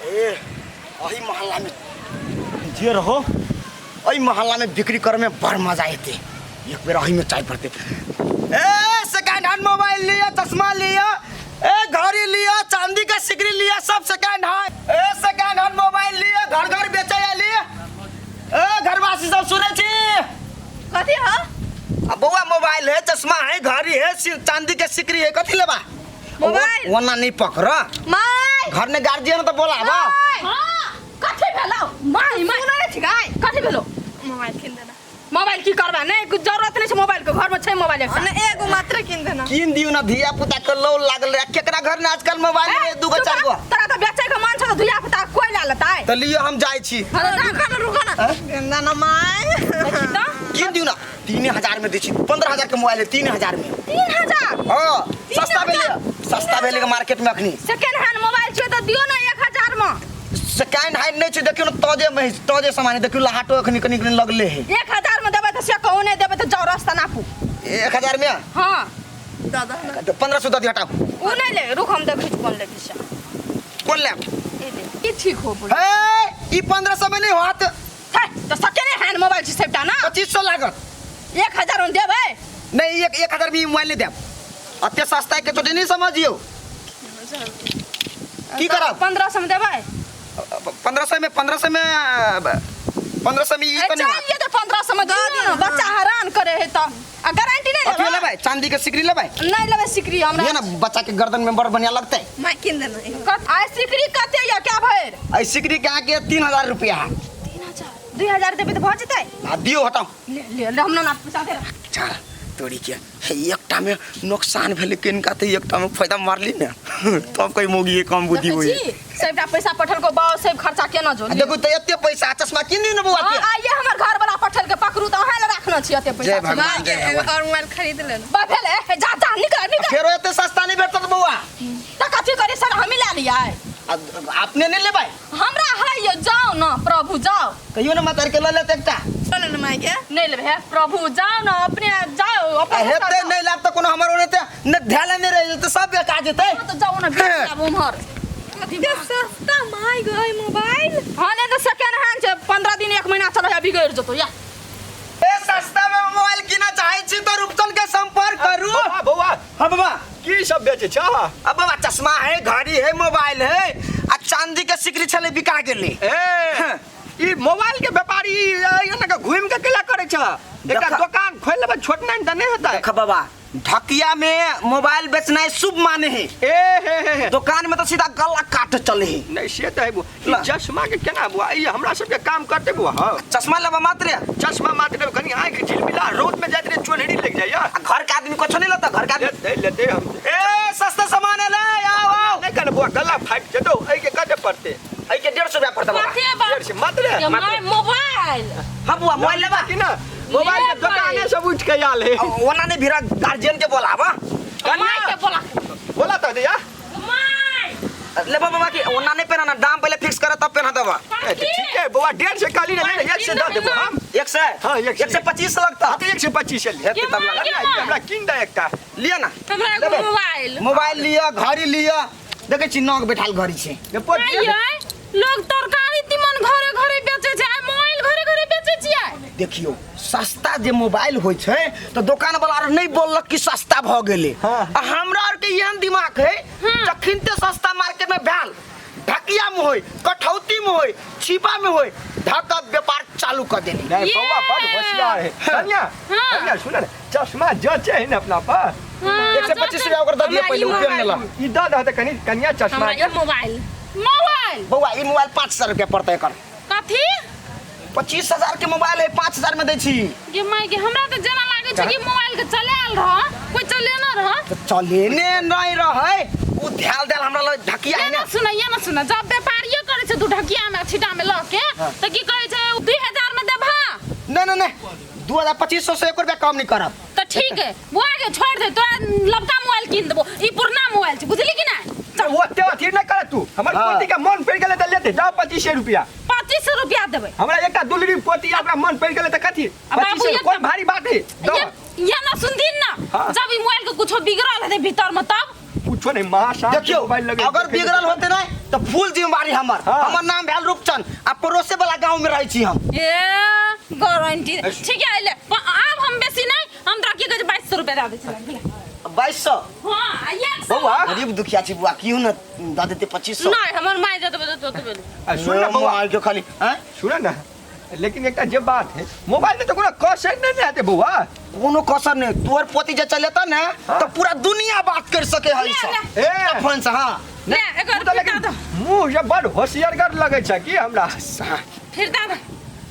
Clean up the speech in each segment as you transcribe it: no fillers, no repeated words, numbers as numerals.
ए एही मोहल्ला में जे रहो, एही मोहल्ला में बिक्री करे में बड़ मजा एते। एक बेर एही में चाय पड़ते। ए सेकंड हैंड मोबाइल लिया, चश्मा लिया, ए घड़ी लिया, चांदी का सिकरी लिया, सब सेकंड हैंड। ए सेकंड हैंड मोबाइल लिया, घर घर बेचे आली। ए घरवासी सब सुने छी? कथी हो? आ बौआ मोबाइल है, चश्मा है, घड़ी है, चांदी के सिकरी है, कथी लेबा? मोबाइल। ओना नहीं पकड़। माय घर में गार्जियन तो बोला बा। हां, कथी भेलो माय? माय सुनै छी गाय? कथी भेलो? मोबाइल किन देना। मोबाइल की करबा? नहीं कुछ जरूरत नहीं छै मोबाइल के, घर में छै मोबाइल एकटा। ने एगो मात्र किन देना। किन दियो ना, धिया पुता के लौ लागल रहे। केकरा घर में आजकल मोबाइल है दू गो चार गो? तोरा तो बेचे के मन छौ त धिया पुता कोई ला लेतै। तो लियो, हम जाय छी। हाँ, तो जा। रुका ना, रुका ना, किन देना माय। देखी त। किन दियो ना, 3000 में दै छी। 15,000 के मोबाइल है 3000 में। 3000? हाँ, सस्ता भेलै, सस्ता भेलै मार्केट में अखनी। सेकेंड हैंड मोबाइल छै त दियो ना 1000 में। सेकेंड हैंड नहीं छै, देखियो ना, ताजे में ताजे सामान है। देखियो, लहाटो अखनी कनी कनी लगले है। 1000 में देबै त से कहू, नहीं देबै त जाओ रास्ता नापू। 1000 में? हाँ। दादा ना। तो 1500 दऽ दियो, हटाओ। उ नहीं ले, रुक, हम देखै छी कोन लेबी से। कोन लेब? ई ले, ई ठीक हो बोल। हे, ई 1500 में नहीं होत। है त सेकेंड हैंड मोबाइल छै सबटा ना। 2500 लागत। 1000 में देबै? नहीं, एक एक हजार में मोबाइल नहीं देब। अते सस्ता के चोटी नहीं समझियो। की करब? 1500 में देबै? 1500 में, 1500 में, 1500 में ई ए, तो नहीं होत। चाहिए तो 1500 में दियो ना, बच्चा हैरान करे है त आ गारंटी नहीं अथी लेबै। लेबै, चांदी के सिकरी लेबै? नहीं लेबै सिकरी हमरा। ये ना बच्चा के गर्दन में बड़ बढ़िया लगतै। माय किन देना एगो। आ सिकरी कते या क्या भरि? एहि सिकरी के अहाँके 3000 रुपया है। 3000? 2000 देबै त भऽ जेतै। आ दियौ, हटाउ। ले ले ले, हमरा ना पैसा दे। चार तोरी के हे, एकटा में नुकसान भेलै किनका तऽ एकटा में फायदा मारली ने, तब कहीं मौगी कम बुद्धि देखै होई। छी सबटा पैसा पठेलको बाउ, सब खर्चा केना जो। आ देखू तऽ एते पैसा, चश्मा किन दियौ ने बौआ के। हाँ, आइए हमर घर वाला पठेल के पकड़ू तऽ अहाँ लए राखने छी एते पैसा। जय भगवान। माय के जय एगो भगवान। और मोबाइल खरीद लेना। बा भेलै, हे, जा जा, निकल निकल। फेरो एते सस्ता नहीं भेटत बौआ। तऽ कथी करी सर, हमही लए लियै? आ अपने नहीं लेबै? हमरा है ये, जाओ ना प्रभु जाओ। कहियो ना मातार के लऽ लेत एकटा। चलो ना माय के। नहीं लेबै हे प्रभु, जाओ ना अपने जाओ अपन। आ हेतै नहीं लाभ तऽ कोनो हमर ओने तऽ ने ध्यान नहीं रहि जेतै, सब बेका जेतै। हाँ, तऽ जाओ ना, बेच आबू उम्हर। कते सस्ता माय गई मोबाइल। हाँ, नहीं तऽ सेकेंड हैंड छै, 15 दिन एक महीना चलै है, बिगड़ि जेतौ या। ए सस्ता में मोबाइल किना चाहे छी तो रूपचंद के संपर्क करू। बौआ, बौआ। हाँ बाबा। की सब बेचै छ? अब बाबा चश्मा है, घड़ी है, मोबाइल है, आ चांदी के सिकरी छले बिका गेलै। ए ई मोबाइल के व्यापारी एना के घुमि के केला करै छ? एकटा दोकान खोलि लेबै छोट नहि तऽ नहि हेतै। देख बाबा, ढकिया में मोबाइल बेचनाइ शुभ माने है। ए हे हे हे। दुकान में तो सीधा गला काट चले है। नहीं से तऽ है बुआ। ई ला। चश्मा के केना बुआ, ई हमरा सबके काम करते बुआ? हाँ, चश्मा लेबा मात्र? चश्मा मात्र, कनी आँखि झिलमिला, रौद में जाइत रहे चोन्हरी लागि जाइया। आ घर के आदमी कुछ नहीं लेता, घर के आदमी लेते लेते हम। ए सस्ता सामान है, ले आओ आओ। नहीं कहने बुआ, गला फाटि जेतौ। एहि के कते पड़ते? एहि के 150 रुपया पड़तै बाबा। कते बात? 150 मात्र? ये my mobile. हाँ बुआ, मोबाइल लेबा कि ना? मोबाइल के लेबै। दोकाने सब उठि के आयल है। ओना नहीं भिड़ा, गार्जियन के बोलाबा। My के बोला। बोला तऽ दिया। My लेबा बाबा की ओना नहीं पहना, दाम पहले फिक्स करे तब पहना देबा। ए, तऽ ठीक है बौआ, 150 कहली ने, एक सए दऽ देबो हम। 100? हाँ, 100। 125 लगता। हाँ, तऽ 125 ले। हेतै तब लगा। के माय? हमरा कीन दे एकटा। लिअ ना। हमरा एगो लेबै। मोबाइल। मोबाइल लिअ, घड़ी लिअ। देखै छी नग बैठाल घड़ी छै। ने पोत आइ यै, लोग तरकारी तीमन घरे घरे बेचै छै, आइ मोबाइल घरे घरे बेचै छियै। देखियौ, सस्ता जे मोबाइल होइ छै तऽ दोकान वाला आर नहि बोललक कि सस्ता भऽ गेलै। हाँ। आ हमरा आर के एहन दिमाग है, जखन ते सस्ता मार्केट में भेल, ढकिया में होय, कठौती में होय, छिपा में होय, ढका व्यापार चालू कर देली। नहीं ये। बौआ बड़ होशियार है। कन्या, हाँ। कन्या सुन ने, चश्मा जचे है ने अपना पर। हाँ, 125 रुपया ओकर दऽ दिअ हमरा पहिले, ई उपयोग मोबाइल। में ला। ई दऽ दह तऽ कनि कन्या चश्मा हमरा के। ई मोबाइल। मोबाइल। बौआ, ई मोबाइल 5000 रुपया पड़तै एकर। कथी? 25,000 के मोबाइल है, 5000 में दै छी। गे माय गे, हमरा तऽ जेना लागै छै कि मोबाइल के चलायल रह, कोई चलेने रह। तऽ चलेने नहीं रहै, उ ध्यान देल हमरा लग ढकिया है ये ने। ना सुन, ये ना सुन, जब व्यापारिये करै छै दू ढकिया में छिटा में लऽ के, तऽ की कहै छै, 2000 में देबहा? नहीं नहीं नहीं, 2000 2500 से 1 रुपया कम नहीं करब। तऽ ठीक है बुआ के, छोड़ दे, तोरा लबका मोबाइल कीन देबो, ई पुरना मोबाइल छै, बुझली कि नहीं? ओते अथी नहि कर तू हमर। हाँ। पोती के मन पड़ि गेलै तऽ लेते जाओ 25 रुपया। 2500 रुपया देबै? हमरा एकटा दुलरी पोती आ, ओकरा मन पड़ि गेलै तऽ कथी आ बाबू, 25 ये कोन भारी बात है दो। ये ना सुनथिन ना। हाँ। जब ई मोबाइल के कुछो बिगड़ल हेतै भीतर में तब कुछो नहीं महासाहब के देखियो मोबाइल लगे अगर बिगड़ल होते ना तो फुल जिम्मेवारी हमर। हाँ। हमर नाम भेल रूपचंद आ पड़ोसे वाला गांव में रहै छी हम। ए गारंटी ठीक है ले आब हम बेसी नहीं, हम तोरा की कहै छै 2200 रुपया दे दै छी। 2200? हां, एक सौ। बौआ गरीब दुखिया छी बुआ, क्यों न दऽ देते 2500? नहीं, हमर माय जतबे देतौ ओतबे दे। आ, सुन ना बौआ, मोबाइल के खाली हैं? सुन ना, लेकिन एकटा जे बात है, मोबाइल में तो कोनो कसर नहीं ने हेतै बौआ। कोनो कसर नहीं, तोहर पोती जे चलेता ने हाँ। तो पूरा दुनिया बात कर सके है ले, सब। ले। ए। फोन से। हाँ ले एकर तू तऽ लेकिन फिरता दे। मुँह से बड़ होशियारगर लगै छै की हमरा। फिरता दे।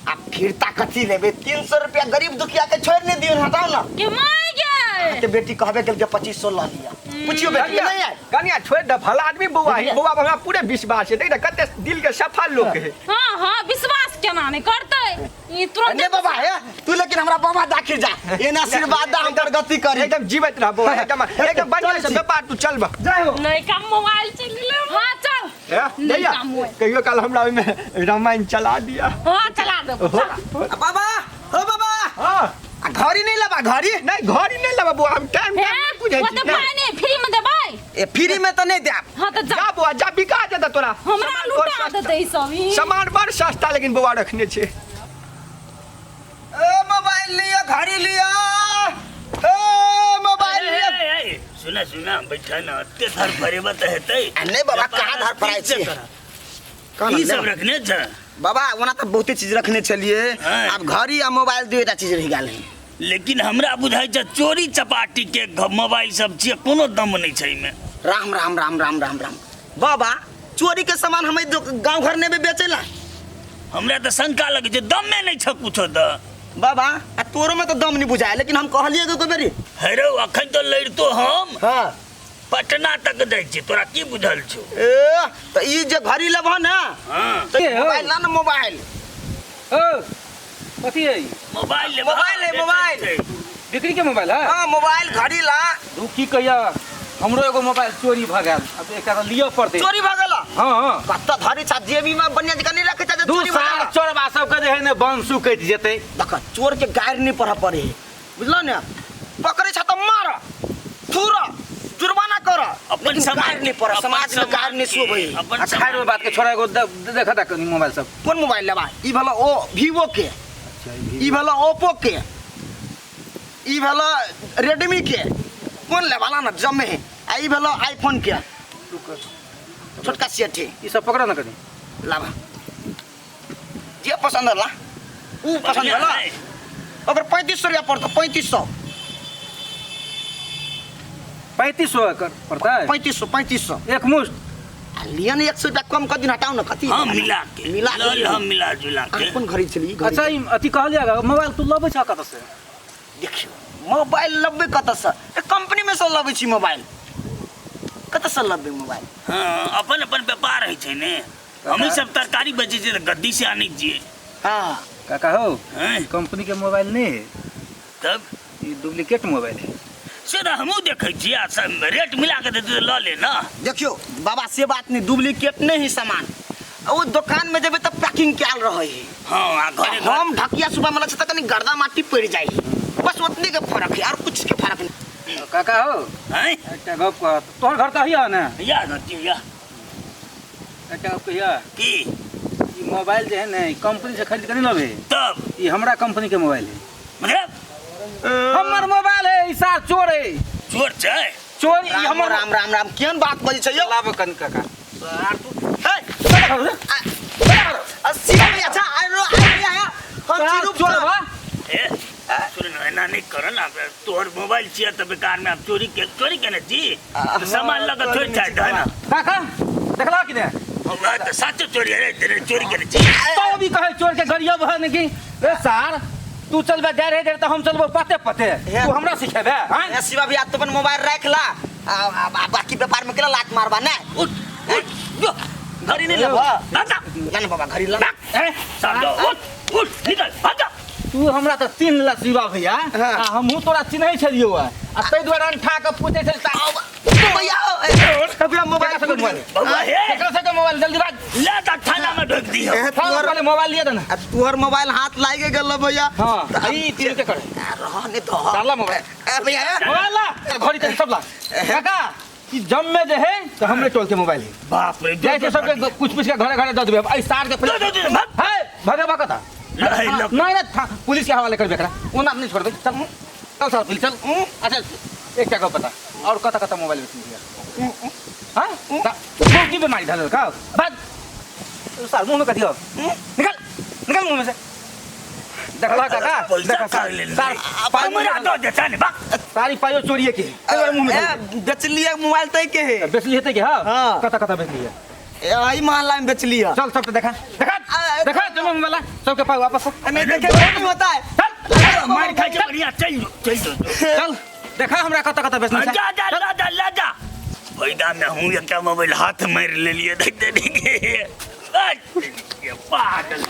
आ फिरता कथी लेबे, 300 रुपया गरीब दुखिया के छोड़ नहीं दियो, हटाओ ना। के my गे के बेटी कहबे केलकै 2500 ल लिया। पूछियो बेटी के नहीं आए। कनिया छोड़ दे, भला आदमी बौआ है, बौआ पर हमरा पूरे विश्वास है, देख ना कते दिल के सफा लोक है। हां हां, विश्वास केना नहीं करतै ई तुरंत। नहीं बाबा हे तू, लेकिन हमरा बाबा दाखिल जा, एना आशीर्वाद दा हम प्रगति करी। एकदम जीवित रह बौआ, एकदम एकदम बढ़िया से व्यापार तू चलबा। जय हो। नहीं कम मोबाइल चल गेलै। हां चल। ए, नहीं दैया, काम हुए। कहियो काल हमरा ओहिमे रामायण चला दिया। हां चला देबो, चला। आ बाबा हो बाबा, हाँ आ घड़ी नहीं लेबा? घड़ी नहीं, घड़ी नहीं लेबा बौआ, हम टाइम हे टाइम नहीं बुझै वो छी। तो पाई नहीं, फ्री में देबै। ए फ्री में तो नहीं देब। हां तो जा जा बौआ जा, बिका जेतै तोरा। हमरा सामान बड़ लुटा सस्ता। देतै सब ई। सामान बड़ सस्ता लेकिन बौआ रखने छै। ए मोबाइल लिया, घड़ी लिया, ए मोबाइल लिया। सुना सुना, बैठा ना, एते धर फरेबा तऽ हेतै। आ नहीं बाबा, कहाँ धर फराइ छी? कहाँ की सब लेबा? रखने छ? बाबा ओना तऽ बहुते चीज रखने छलिए, हाँ। आब घड़ी आ मोबाइल दुएटा चीज रहि गेल है। लेकिन हमरा बुझाइ छै चोरी चपाटी के मोबाइल सब छियै, कोनो दम नहि छै एहिमे। राम राम राम राम राम राम। बाबा चोरी के सामान हम गांव घर नहीं बेचेला। हमरा तऽ शंका लगै छै, दमे नहि छ कुछो तऽ। बाबा आ तोरो में तो दम नहीं बुझाए, लेकिन हम कहलिए को बेरी। हे रौ, अखन तो लड़ितो हम हाँ पटना तक दै छी, तोरा की बुझल छौ? ए तऽ ई जे घड़ी लेबह ने, हाँ तऽ मोबाइल ला ना, मोबाइल। ओ कथी है? मोबाइल लेबह? मोबाइल है, मोबाइल। बिक्री के मोबाइल है? हाँ मोबाइल घड़ी ला। तू की कहिया, हमरो एगो मोबाइल चोरी भऽ गेल, अब एकटा तऽ लिअ पड़तै। चोरी भऽ गेल? हाँ। कत्ता धरी छा जेबी में बढ़िया जकाँ नहीं रखे छा जे दू चोरी भऽ साल गेल। चोरबा सबके जे है ने वंशु कटि जेतै। देख चोर के गारि नहीं पढ़ पड़े है, बुझल ने? पकड़े छा तऽ मार थूर जुर्माना कर, अपन लेकिन समाज गारि नहीं पढ़, अपन समाज में गारि नहीं शोभे। अपन आ खैर ओहि बात के छोड़ा, एगो देखऽ ता कनी मोबाइल सब। कोन मोबाइल लेबा? ई भेल ओ वीवो के, ई भेल ओप्पो के, ई भेल रेडमी के, कोन लेबा? ला ना जमे है। आ ई भेल आईफोन के छोटका सेट है। ई सब पकड़ ना कनी। लाबा जे पसंद होला ऊ पसंद बढ़िया होला। है। ओकर 3500 रुपया पड़तो, 3500। 3500 एकर पड़तै? 3500, 3500। एक मुश्त। आ लिअ ने, 100 रुपया कम कर दिन, हटाउ ने कथी। हाँ मिला के, मिला के। लऽ हम मिला जुला के। अहाँ कोन घड़ी छलै ई घड़ी? अच्छा ई अथी कहलियै, मोबाइल तू लबै छह कतऽ से? देखियौ मोबाइल लबे कतऽसँ? ए कंपनी में से लबै छी मोबाइल, कतऽसँ लबे मोबाइल? हाँ अपन अपन व्यापार होइ छै ने, हमही सब तरकारी बेचै छियै तऽ गद्दी से आनै छियै। हाँ काका हो, हैं? कंपनी के मोबाइल नहीं है। तब ई डुप्लीकेट मोबाइल है। से तऽ हमहूँ देखै छियै, आ सब रेट मिला के देतै तऽ लऽ ले ना। देखियौ बाबा से बात नहीं, डुप्लीकेट नहीं है सामान, ओ दुकान में जेबै तऽ पैकिंग कयल रहै है। हाँ आ घरे घर हम ढकिया सुबह में छै तऽ कनी गर्दा माटी पड़ि जाइ है, बस ओतने के फर्क है, और कुछ के फर्क नहीं। काका हो, हैं? एकटा गप कह, तोहर घर तऽ हिया ने? या घर छियै, या। एकटा गप कहिया की? ई मोबाइल जे है ने, ई कंपनी से खरीद के नहीं लबे। तब ई हमरा कंपनी के मोबाइल है। मतलब हमर मोबाइल है, ई सार चोर है। चोर छै? चोर ई राम हमर। राम राम राम, केहन बात बजै छै यौ? लाब कनी काका। हे, अस्सी रुपया अच्छा, आरो आया हम सार चिरूप चोर बा। ए सुन ना, एना नहीं कर ना, तोहर मोबाइल छियै तऽ बेकार में आब चोरी के चोरी केने छी तऽ सामान लऽ कऽ थोड़ि चाहि दे ना। काका देखला कि ने? हमरा तऽ साचो चोरी है तेरे, चोरी केने छी। तो भी कहे चोर के गरियब है कि ए सार तू चलबे डेरे डेरे तऽ हम चलबो पते पते, तू हमरा सिखेबे? हैं ए शिवा भैया, तू अपन मोबाइल राख ला, आ, आ, आ, बाकी व्यापार में केला लात मारबा ने। उठ उठ जो घड़ी नहीं लेबा? भाग जा। ना ना बाबा, घड़ी ला। ए सार जो उठ उठ निकल भाग जा। तू हमरा तऽ चिन्ह ला शिवा भैया, हाँ। आ हमहूँ तोरा चिन्है छलियौ आ ताहि दुआरे अंठा के पूछै छल भैया भैया मोबाइल केकरा फूट गेल। बउआ हे, केकरा सबके मोबाइल जल्दी बाज। ले तऽ थाना में ढोकि दिहौ। ए, हाँ, तोहर पहले मोबाइल लिया दे ना। आ तोहर मोबाइल हाथ लागे गेल भैया। हाँ, ई तीन के करे। आ, रह नहीं तो। डाला मोबाइल। ए भैया, ए। मोबाइल ला, घड़ी तड़ी सब ला। काका, ई जम में जे है तो हमरे टोल के मोबाइल है। बाप रे, जाइ छै सबके पूछ पूछ के घरे घरे दऽ देबै। एहि सार के दो दो दो भाग। है भगे भगता। नहीं, लोग- नहीं नहीं, पुलिस के हवाले करबे एकरा, ओना नहीं छोड़बै। चल चल सर पुलिस चल। अच्छा एकटा गप बता, और कतऽ कतऽ मोबाइल बेचने हाँ की बीमारी धरल का भाग सार मुंह में कथी हो, निकल निकल मुंह में से। देखला काका, पैसा देखा खा लेने। सार पाई हमरा दो देता ने भाग। सारी पाइयो चोरिए के है। मुंह में धर। बेचलिए मोबाइल तय के है। बेचली हेतै के? हाँ। हाँ। कतऽ कतऽ बेचली है? एही मोहल्ला में बेचली है। चल सबके देखा देखा देखा तुम्हें मोबाइल सबके पाई वापस कर। नहीं देखे नहीं होता है। चल मार खाइ छै बढ़िया, चल जो, चल जो। चल देखा हमरा कतऽ कतऽ बेचना छै। जा जा ला जा ला जा। फायदा में हूँ एकटा मोबाइल हाथ मारि लेलियै, देखते नहीं के पागल।